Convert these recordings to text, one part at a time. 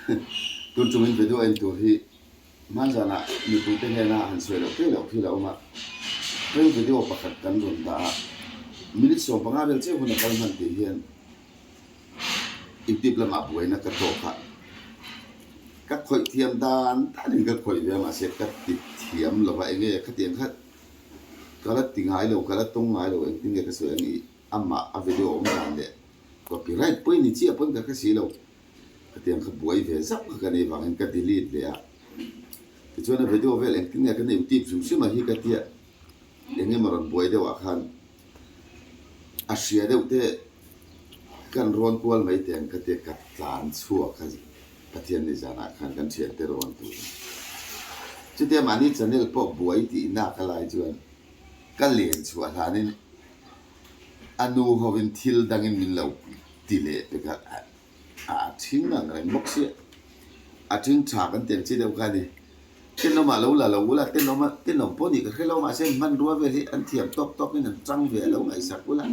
Tun ṭumin video en tur hi hman zanah mipuite hnena han sawi loh theih loh thil a awm a. Prank video pakhat kan rawn dah a, minute 15 vel chiah hun a kal hman tih hian YouTube lamah buaina ka tawk a. Ka khawih thiam dan danin ka khawih ve a mahse ka ti thiam lo va, enge khatiang kha ka la ti ngai lo, ka la tawng ngai lo engtin nge ka sawi ang i amah a video awm dan leh copyright pawhin ni chiah pawn ka hre si lo. Khatiang kha buai ve zauh kha ka nei vangin ka delete leh a. Tichuan a video vel engtin nge ka nei tip hrim hrim a hi ka tia eng emaw rawn buai deuh ah khan a hria deuh te kan rawn kual mai teh ang ka tia ka tlan chhuak a Pathian ni zanah khan kan thian te rawn tur in. Chutia mahni channel pawh buai tih nak a lai chuan ka len chhuah hlanin a nu hovin thil dangin min lo ti leh pek a. A thing ang reng bawk sia, a thing tha kan tiang chi deuh kha a ni. Tenawmah lo la lo ula, tenawm a tenawm pawh nih ka hre lo mahse hmanrua vel hi an thiam tawk tawkin an chang ve a lo ngaihsak ula.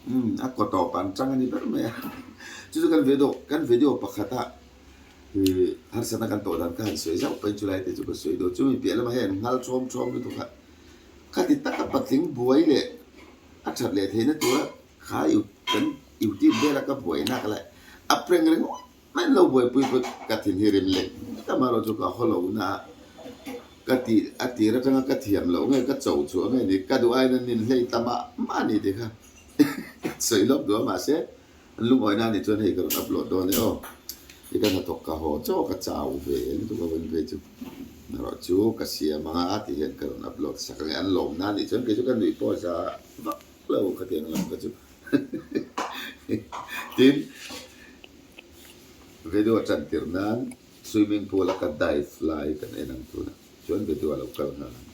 Umm a kaw tawpah an chang a ni ber mai a. Chu chu kan video kan video pakhata ih harsatna kan tawh dan kha han sawi zauh pahin chulai te chu ka sawi dawn. Chumi piah lamah hian an nghal thawm thawm lutuk a, khati taka patling buai leh a that leh theihna tura Kha i kan YouTube vela ka buai nak leh a prank ringawt mai an lo buaipui pawh ka thin hi rim lek lek a marawh chu ka haw lo na a ka ti a tir atanga ka thiam loh nge ka cho chhuah nge ni ka duh aiin an inhlei ta mah mah a ni tih kha ka sawi lawk duh a mahse an lungawi na anih chuan hei ka rawn upload dawn e aw i ka hnathawk ka haw chaw ka chau ve lutuk a vawiin phei chu erawh chu ka siam anga tih hian ka rawn upload sak ange an lawm na anih chuan kei chu ka nuih pawh za vak lo khatiang lam kha chu tin video chan tir nan swimming pool a ka dive lai kan en ang tunah chuan video a lo kal nghal ang.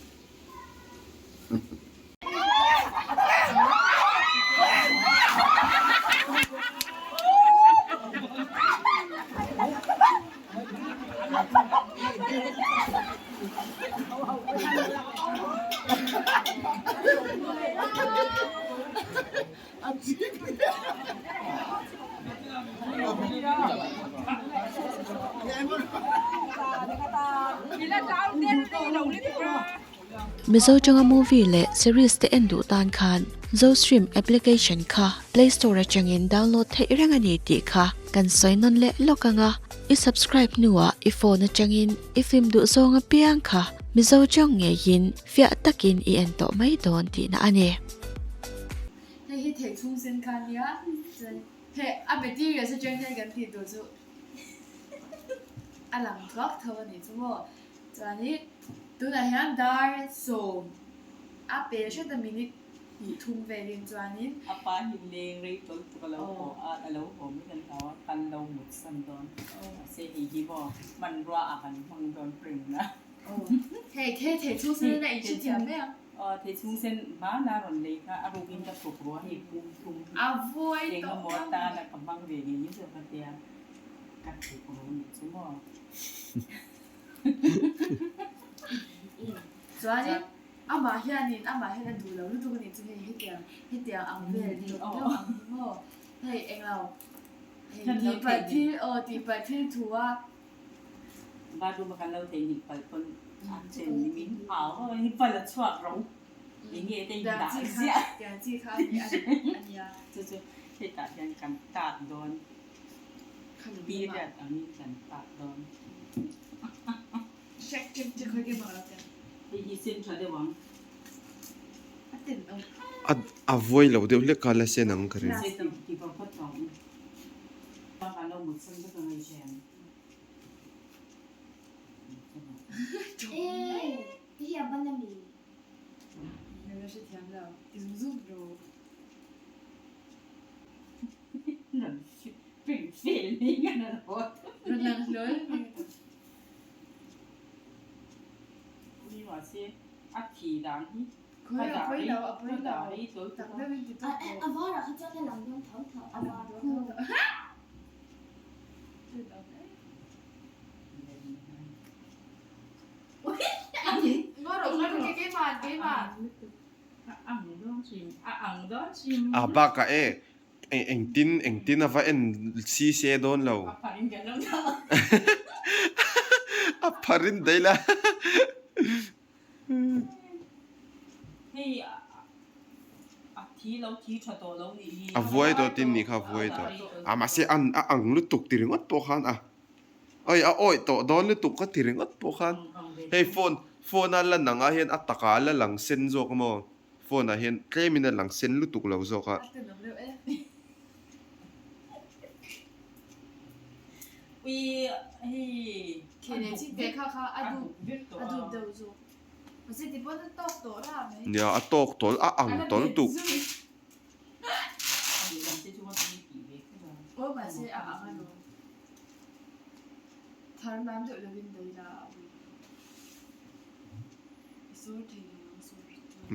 Mizo tanga movie leh series te en duh tan khan Zostream application kha Play Store atangin download theih reng a ni tih kha kan sawi nawn leh lawk ang a. I subscribe hnuah i phone atangin i film duh zawng apiang kha Mizo tawng ngeiin fiah takin i en tawh mai dawn tihna a ni. Hei hi theih chhung sen kha a nia, chuan hei a materials atang hian kan tih tur chu a lang thuak tho a nih chu maw. Chuanin tunah hian dar sawm a pe hret a minute hnih thum velin chuanin. A pa hi leng rei tawlh tuk a lo haw a, a lo haw mai kan hlau a, kan lo mut san dawn. Mahse hei hi maw hmanrua ah kan hmang dawn pring a. Hei thei thei chhung sen in a inhre thiam mai ang. Aw thei chhung sen hmana rawn lei kha a rukin ka thuk ruah hei pum thum hi. A vuai tawh Engemaw atana ka hmang ve ngei ngei chu ka tia ka thuk ruah nih chu maw. Chuanin amah hianin amah hian a duh lo lutuk a nih chu hei hetiang hetiang ang vel ṭawp deuh ang hi maw hei englo hei tih palh thil aw tih palh thil thu a. Bathroom a kan lo thei nih palh pawn a chen ni min hau vak a ni palh a chhuak ro eng nge te in dah ziah tiang chi kha a ni a nia. Chu chu hetah hian kan tat dawn. Period angin kan tak dawn. Hei hi sen tha deuh ang. A a vuai lo deuh hlek kha la sen ang ka ring. Se ti ti va phawt tawh ang. Bakah lo mut san vek ang hei hian. A bakah e. Engtin engtin a va en si se dawn lo. A pharin kan lo dah. A pharin daih la. Hei a thi lo thi tha tawh lo nih hi. A vuai tawh tin nih kha a vuai tawh. A mahse an a ang lutuk ti ringawt pawh khan a Oi a awih tawh dawn lutuk ka ti ringawt pawh khan hei phone phone a la nang ah hian a takah a la lang sen zawk a maw phone ah hian tlem in a lang sen lutuk lo zawk a. Nia a tawk tawl a ang tawl lutuk.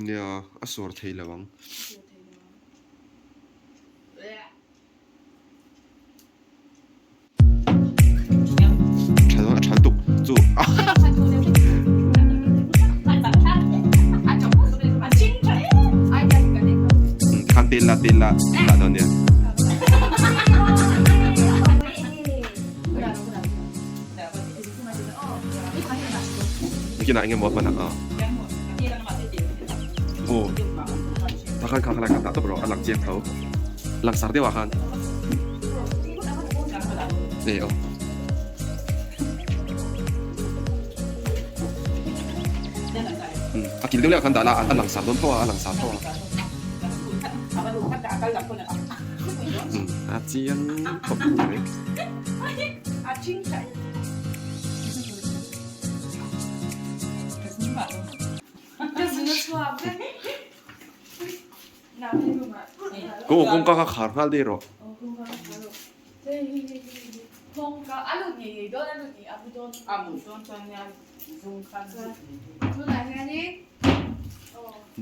Nia a sawr thei lo ang. Tha dawn a tha lutuk chu Khan tel la tel la dah dawn nia. Nakinah eng emaw a hman ang a. Aw tah khan kha khalai khan dah tawp rawh a lang chiang tho. Langsar deuh ah khan. E aw. A kil deuh leh ah khan dah la a langsar dawn tho a a langsar tho a. A chiang khawp mai. Aw kawngka kha khar nghal daih rawh.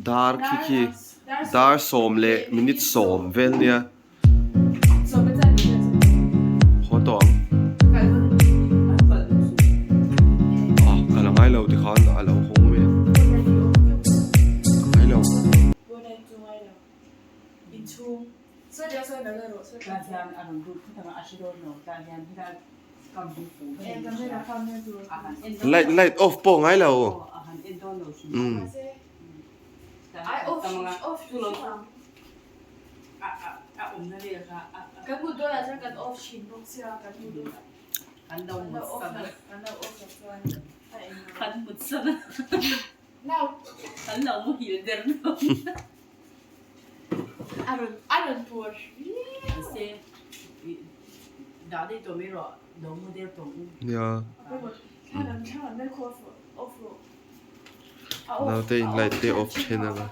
Dar khi khi dar sawm leh minute sawm vel nia. Haw tawh ang. Ah ka la ngai lo tikhan a lo hawng mai ang. Ka ngai lo. Light light off pawh ngai lo. Umm. Nia. Naute in light te off then anga.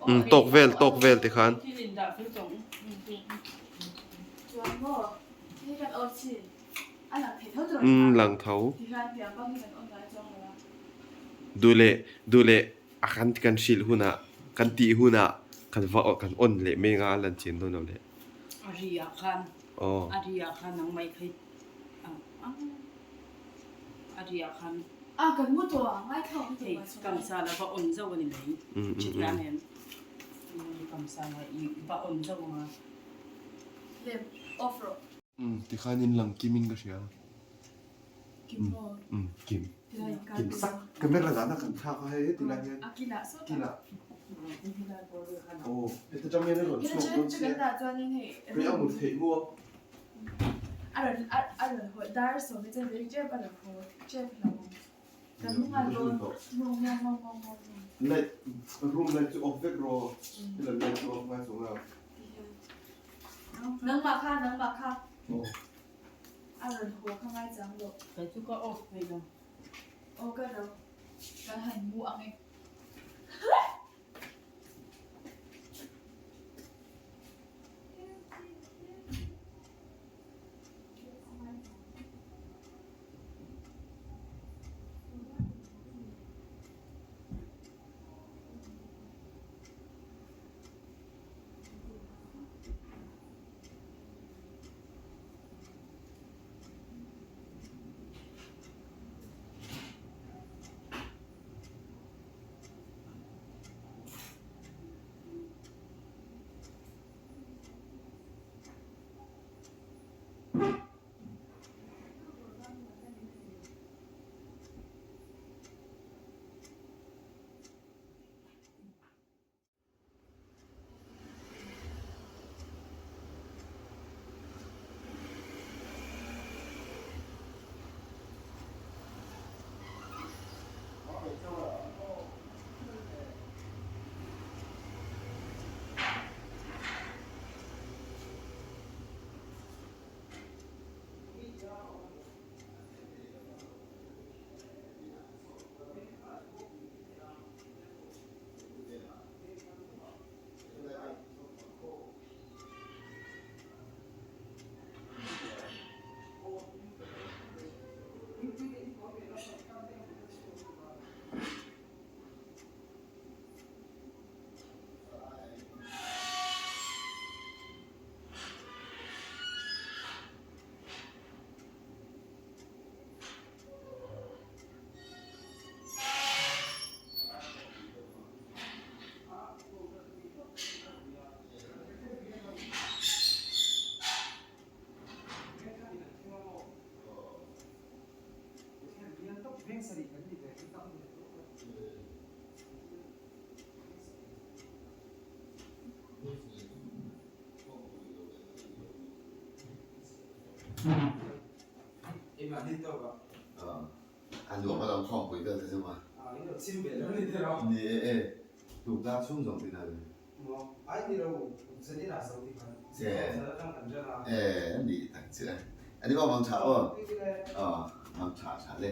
Umm tawk vel tawk vel ti khan. Umm lang tho. Duh leh duh leh a kan kan hrilh hunah kan tih hunah kan va kan on leh mai anga a lan chian dawn lo leh. Aw. Umm tikhan in lang kim in ka hria. Umm kim. Kim sak. Camera dana kan thlak a hei heti lai hian. Kila. Aw heta tang hian a rawn chhuak dawn sia. Hei a mut theih maw? Light room light chu off vek rawh. Hela light chu off ngai chuang lo. Aw. A nuam a lo khawmpui vel te chu ma. Ni e e, tuktar chhung zawng tin a ni. E e ni tak che a. A ni maw mang tha aw. Aw mang tha tha le.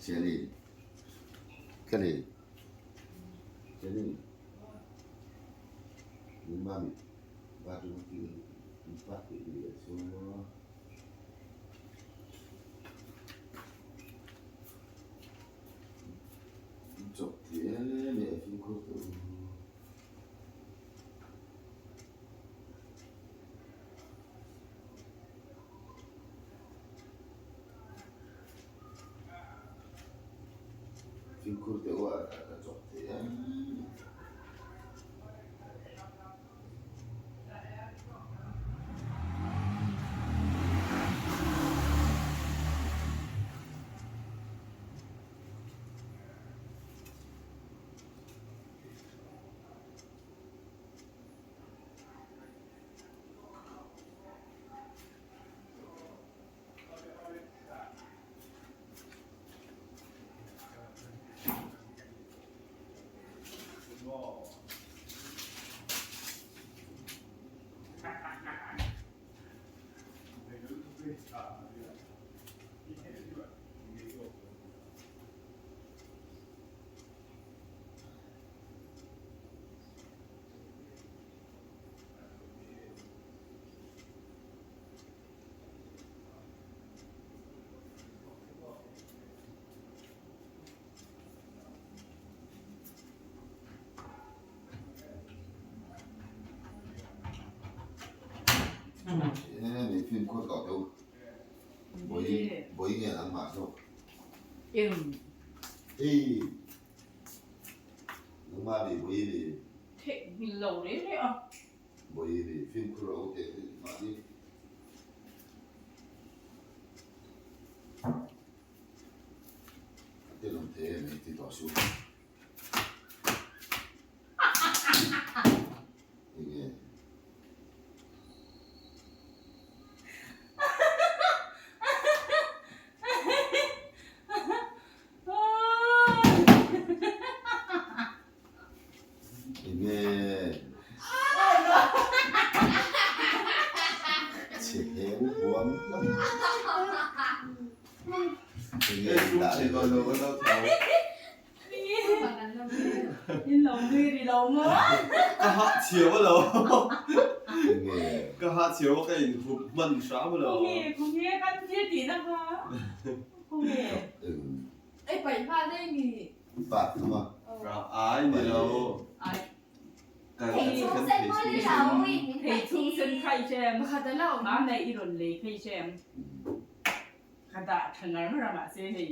Jenny Kenny Jenny Min mami bathroom kil in pak tih ni leh chu in chawp thei em em e fimkhur tawh u. Fimkhur deuh a ka chawp thei em. Eng fimkhur tawh teh u. Bawi bawi nge nangmah zawk. Eng. Hei. Nangmah ni bawi ni. Theihnghilh lo reh reh a. Bawi ni fimkhur a u teh mahni. A tenawm thei em ei ti tawh suh. Enge? Enge? Chhe heng huam lam. Enge in dah leh dawn lo? In lo nui ri lo maw? Ka hah chhiau a lo. Nge. Ka ha chhiau a ka in hup hman hram lo. Khawnge khawnge kan thil tih na kha khawnge. Ei paih hma daih ni. Pa thum a. Ai ni lo. Ai. Kan kan thei chhung sen. Thei chhung sen kha i hrem. Pakhat a la awm. Mah nei i rawn lei kha i hrem. Ka dah tha ngar ngar a mahse hei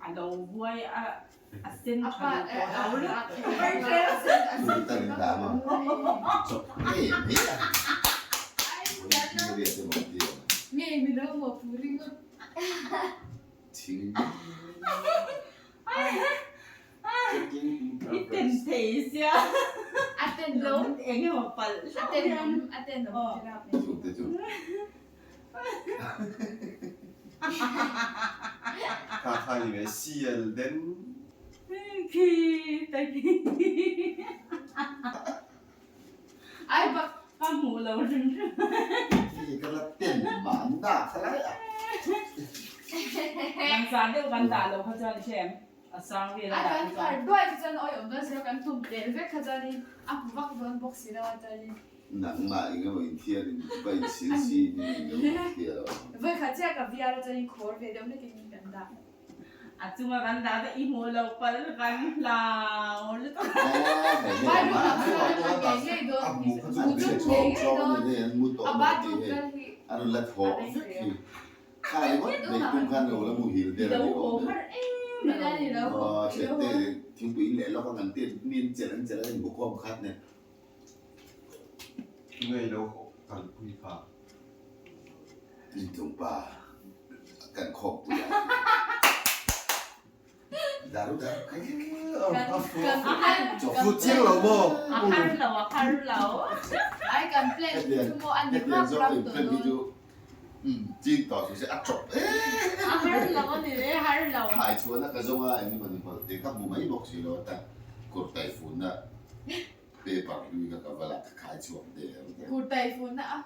a lo vuai a a sen tha lo pawh lo lutuk. Tui tak in dah maw? Chawp ngei mai a. Ngei mi lo maw puri ngawt. Thing. I ten thei sia. A ten lo. Eng emaw palh hlauh hian. A ten awm a ten awm. Chungte chu. Kha kha ni mai sial den. Khi ta khi. Ai bak. Ka hmuh lo hrim hrim. Khi ka la ten mah na kha lai a. Langsar deuh kan dah lo kha chuan i hre em? A sang vel a dah kan chuan. phar duai chu chuan awi awm dawn si lo kan tum tel vek kha chuanin a hmu vak dawn bawk si lo a chuanin. Nangmah eng emaw inthiar in va inchhir si in eng emaw inthiar a awm. Vawikhat chiah ka vial a chuanin khawr ve deuh hlekin kan dah. A chunga kan dah te i hmuh loh palh kan hlau lutuk. Vai room ah chuan a ngei ngei dawn A hmuh kha chu an hre chhawng chhawng a ni an mu tawh A lo bathroom tih hei kal hi an rawn la thawh vek hi. Kha ringawt mai tum khan lo la muhil der a ni awm e. Aw thiante thingpui in leh lawk a ngan te mi an chelh an chelh a in bawkawm khat nen. Ngei lo kalpui kha. Inchung pa kan khawmpui a. Daru daru khai khai khai. Fu chiang lo maw? A har lo a har lo. Ai kan plan chu maw a ni rap rap tawh dawn. Ching tawh chu se a chawp em. A har lo a ni e har lo. Thai chhuahna ka zawng a engemaw ni hmel te ka hmu mai bawk si lo a ta kurtai funna paper hlui kha ka va la ka khai chhuak der der. Kurtai funna a.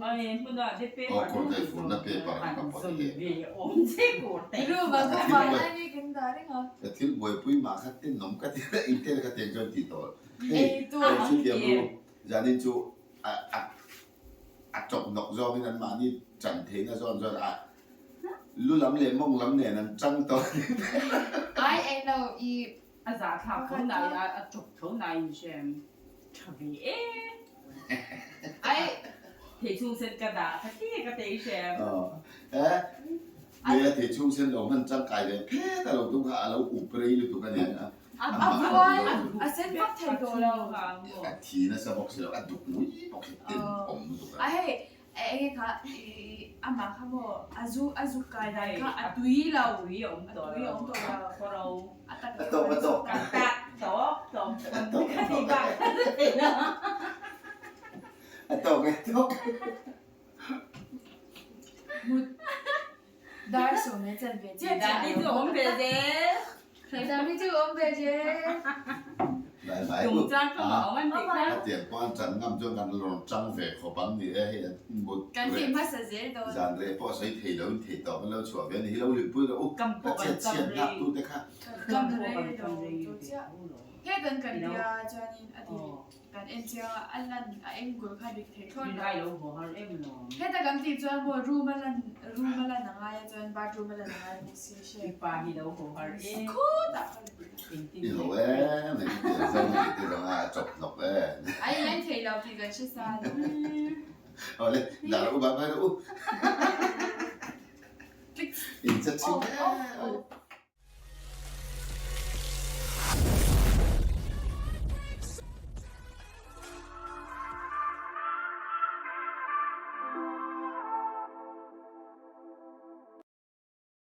Ai hmunah te paper Aw kurtai funna paper kha ka pawt zun e. ve awm che kurtai. Ru va ka van a ni kan dah reng a. Ka thil buaipui mah kha tenawm ka ti a intel ka tiang chuan ti tawh. Hei Ei tur. hei chutiang ru zanin chu a a a chawp nawk zawngin an mahni chan theihna zawn chuan a lu lam leh mawng lam nen an chang tawh a ni. Ai eng lo i A zahthlak tho nai a a chawp tho nai in hrem tha ve e. Ai thei chhung sen ka dah kha khi ka tei hrem. Aw e nge thei chhung sen lo hman tangkai ve phet a lo tum kha a lo up rei lutuk a nia. A buai a sen vak thei tawh lo. A thi nasa bawk si lo a duk ngui bawk hi ten awm lutuk a. A hei enge kha amah kha maw a zu a zuk kai dan kha a tui lo. A tui a awm tawh lo. A tui a awm tawh lo. A tak A tawp a tawp. Ka tak tawp tawp ka ti bak ka ti thei lo. A tawk e tawk. Mut dar sawm leh chan ve chiah chiah. Dan hi chu awm ve zel. Dan hi chu awm ve zel. Lai mai Tung chang ka awm an tih kha. A tiang pawh an chan ngam chuan kan rawn chang ve khawp ang ni e hei an mut Kan tih hmasa zel dawn. Zan reh pawh sawi thei lo in thei tawp an lo chhuah ve a ni hi lo lipui rawh u. Kam Ka pawh kan chhiat kam chhiat rei. nghak tu te kha. Kam rei lo tu chiah. Hetan kan bia chuanin a ti. Kan en chiang a, a lan a angle kha dik thei thlawt lo. Rinai lo haw har em lo. Heta kan tih chuan maw room a lan room a lan a ngai a chuan bathroom a lan a ngai bawk si hre. I pa hi lo haw har em. Khutah ka la ti. Engtin I nge ho em eng ti ang zawng tih te zawng a a chawp hnawk em. Ai en thei lo tih kan hre sa lo. Awle dah rawh u bye bye rawh u. In chat chhin em.